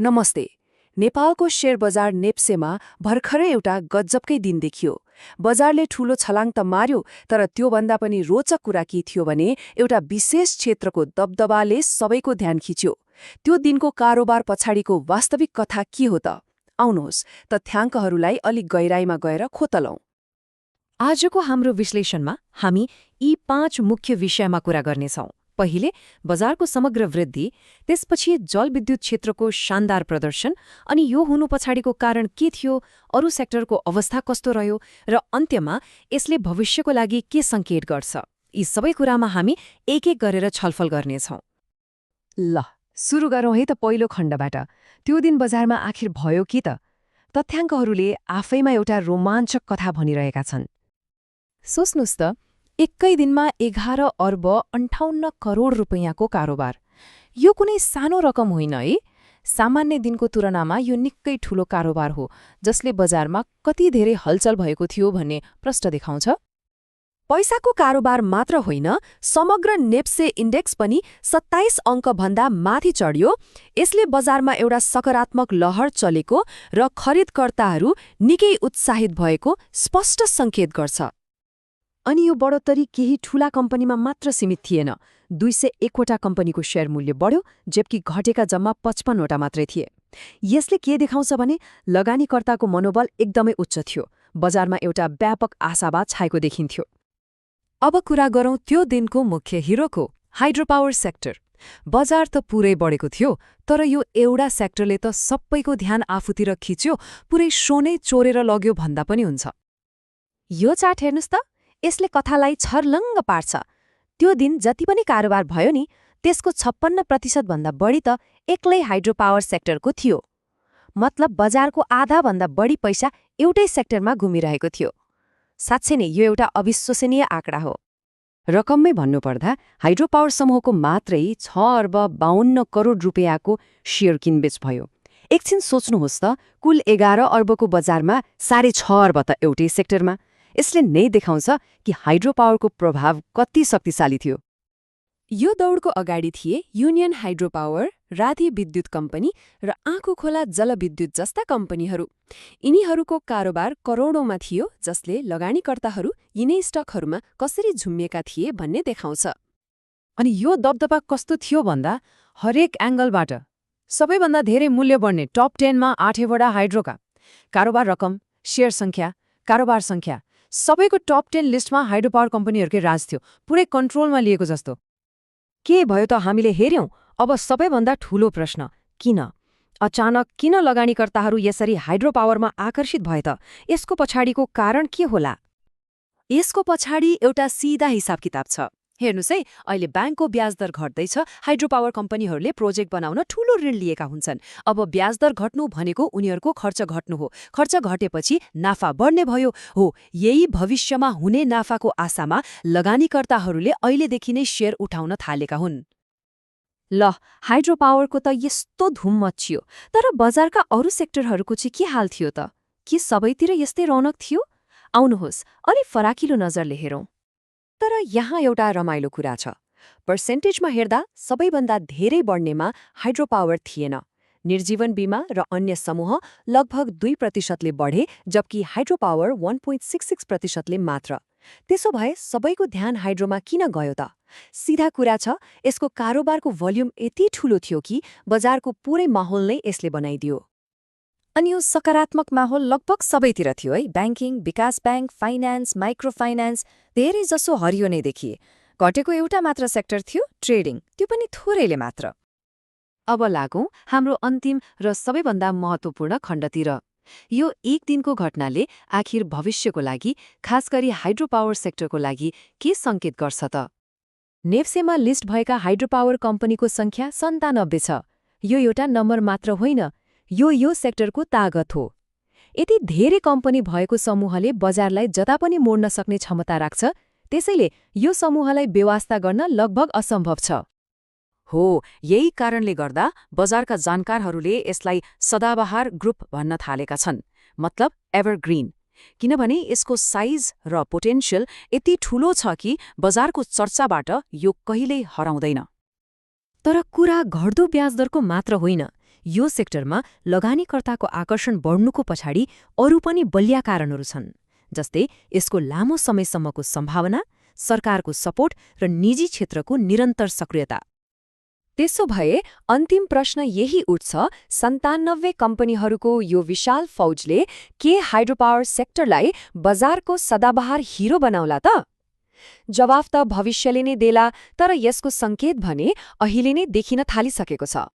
नमस्ते। नेपालको शेयर बजार नेप्सेमा भर्खरै एउटा गज्जबकै दिन देखियो। बजारले ठूलो छलाङ त मार्यो, तर त्योभन्दा पनि रोचक कुरा के थियो भने एउटा विशेष क्षेत्रको दबदबाले सबैको ध्यान खिच्यो। त्यो दिनको कारोबार पछाडिको वास्तविक कथा के हो त? आउनुहोस्, तथ्याङ्कहरूलाई अलिक गहिराईमा गएर खोतलौं। आजको हाम्रो विश्लेषणमा हामी यी 5 मुख्य विषयमा कुरा गर्नेछौं। पहिले, बजारको समग्र वृद्धि, त्यसपछि जलविद्युत क्षेत्रको शानदार प्रदर्शन, अनि यो हुनु पछाडिको कारण के थियो, अरू सेक्टरको अवस्था कस्तो रह्यो, र अन्त्यमा यसले भविष्यको लागि के सङ्केत गर्छ। यी सबै कुरामा हामी एक एक गरेर छलफल गर्नेछौं। ल, सुरु गरौँ है त पहिलो खण्डबाट। त्यो दिन बजारमा आखिर भयो के त? तथ्याङ्कहरूले आफैमा एउटा रोमाञ्चक कथा भनिरहेका छन्। सोच्नुस् त, एकै दिनमा 11 अर्ब 58 करोड रुपैयाँको कारोबार। यो कुनै सानो रकम होइन है। सामान्य दिनको तुलनामा यो निकै ठूलो कारोबार हो, जसले बजारमा कति धेरै हलचल भएको थियो भन्ने प्रश्न देखाउँछ। पैसाको कारोबार मात्र होइन, समग्र नेप्से इन्डेक्स पनि 27 अङ्कभन्दा माथि चढ्यो। यसले बजारमा एउटा सकारात्मक लहर चलेको र खरिदकर्ताहरू निकै उत्साहित भएको स्पष्ट सङ्केत गर्छ। अनि यो बढोत्तरी केही ठूला कम्पनीमा मात्र सीमित थिएन। 201वटा कम्पनीको शेयर मूल्य बढ्यो, जबकि घटेका जम्मा 55वटा मात्रै थिए। यसले के देखाउँछ भने लगानीकर्ताको मनोबल एकदमै उच्च थियो। बजारमा एउटा व्यापक आशावाद छाएको देखिन्थ्यो। अब कुरा गरौँ त्यो दिनको मुख्य हिरोको, हाइड्रोपावर सेक्टर। बजार त पुरै बढेको थियो, तर यो एउटा सेक्टरले त सबैको ध्यान आफूतिर खिच्यो, पुरै शो नै चोरेर लग्यो भन्दा पनि हुन्छ। यो चार्ट हेर्नुस् त, यसले कथालाई छर्लङ्ग पार्छ। त्यो दिन जति पनि कारोबार भयो नि, त्यसको 56% भन्दा बढी त एक्लै हाइड्रोपावर सेक्टरको थियो। मतलब बजारको आधाभन्दा बढी पैसा एउटै सेक्टरमा घुमिरहेको थियो। साँच्चै नै यो एउटा अविश्वसनीय आँकडा हो। रकममै भन्नुपर्दा हाइड्रोपावर समूहको मात्रै 6 अर्ब 52 करोड रुपैयाँको शेयर किनबेच भयो। एकछिन सोच्नुहोस् त, कुल 11 अर्बको बजारमा 6.5 अर्ब त एउटै सेक्टरमा। यसले नै देखाउँछ कि हाइड्रोपावरको प्रभाव कति शक्तिशाली थियो। यो दौडको अगाडि थिए युनियन हाइड्रोपावर, राधि विद्युत कम्पनी र आँखुखोला जलविद्युत जस्ता कम्पनीहरू। यिनीहरूको कारोबार करोडौँमा थियो, जसले लगानीकर्ताहरू यिनै स्टकहरूमा कसरी झुम्मिएका थिए भन्ने देखाउँछ। अनि यो दबदबा कस्तो थियो भन्दा, हरेक एङ्गलबाट सबैभन्दा धेरै मूल्य बढ्ने टप 10मा 8वटा हाइड्रोका कारोबार रकम, शेयर सङ्ख्या, कारोबार सङ्ख्या, सबैको टप 10 लिस्टमा हाइड्रोपावर कम्पनीहरूकै राज थियो, पुरै कन्ट्रोलमा लिएको जस्तो। के भयो त हामीले हेर्यौं। अब सबैभन्दा ठूलो प्रश्न, किन? अचानक किन लगानीकर्ताहरू यसरी हाइड्रोपावरमा आकर्षित भए त? यसको पछाडिको कारण के होला? यसको पछाडि एउटा सिधा हिसाब किताब छ। हेर्नुस् है, अहिले ब्याङ्कको ब्याज दर घट्दैछ। हाइड्रोपावर कम्पनीहरूले प्रोजेक्ट बनाउन ठूलो ऋण लिएका हुन्छन्। अब ब्याज दर घट्नु भनेको उनीहरूको खर्च घट्नु हो। खर्च घटेपछि नाफा बढ्ने भयो हो। यही भविष्यमा हुने नाफाको आशामा लगानीकर्ताहरूले अहिलेदेखि नै शेयर उठाउन थालेका हुन्। ल, हाइड्रोपावरको त यस्तो धुम मच्चियो, तर बजारका अरू सेक्टरहरूको चाहिँ के हाल थियो त? के सबैतिर यस्तै रौनक थियो? आउनुहोस्, अलि फराकिलो नजरले हेरौँ। तर यहाँ एउटा रमाइलो कुरा छ। पर्सेन्टेजमा हेर्दा सबैभन्दा धेरै बढ्नेमा हाइड्रोपावर थिएन। निर्जीवन बीमा र अन्य समूह लगभग 2%ले बढे, जबकि हाइड्रोपावर 1.66%ले मात्र। त्यसो भए सबैको ध्यान हाइड्रोमा किन गयो त? सिधा कुरा छ, यसको कारोबारको भोल्युम यति ठूलो थियो कि बजारको पुरै माहौल नै यसले बनाइदियो। अनि यो सकारात्मक माहौल लगभग सबैतिर थियो है। ब्याङ्किङ, विकास ब्याङ्क, फाइनान्स, माइक्रो फाइनान्स, धेरै जसो हरियो नै देखिए। घटेको एउटा मात्र सेक्टर थियो, ट्रेडिङ, त्यो पनि थोरैले मात्र। अब लागौं हाम्रो अन्तिम र सबैभन्दा महत्त्वपूर्ण खण्डतिर। यो एक दिनको घटनाले आखिर भविष्यको लागि, खास गरी हाइड्रोपावर सेक्टरको लागि के सङ्केत गर्छ त? नेप्सेमा लिस्ट भएका हाइड्रोपावर कम्पनीको सङ्ख्या 97 छ। यो एउटा नम्बर मात्र होइन, यो सेक्टरको तागत हो। यति धेरै कम्पनी भएको समूहले बजारलाई जता पनि मोड्न सक्ने क्षमता राख्छ। त्यसैले यो समूहलाई बेवास्ता गर्न लगभग असम्भव छ। हो, यही कारणले गर्दा बजारका जानकारहरूले यसलाई सदाबहार ग्रुप भन्न थालेका छन्, मतलब एभरग्रीन। किनभने यसको साइज र पोटेन्सियल यति ठूलो छ कि बजारको चर्चाबाट यो कहिल्यै हराउँदैन। तर कुरा घट्दो ब्याज दरको मात्र होइन। यो सेक्टरमा लगानीकर्ताको आकर्षण बढ्नुको पछाडि अरू पनि बलिया कारणहरू छन्, जस्तै यसको लामो समयसम्मको सम्भावना, सरकारको सपोर्ट र निजी क्षेत्रको निरन्तर सक्रियता। त्यसो भए अन्तिम प्रश्न यही उठ्छ, 97 कम्पनीहरूको यो विशाल फौजले के हाइड्रोपावर सेक्टरलाई बजारको सदाबहार हिरो बनाउला त? जवाफ त भविष्यले नै देला, तर यसको सङ्केत भने अहिले नै देखिन थालिसकेको छ।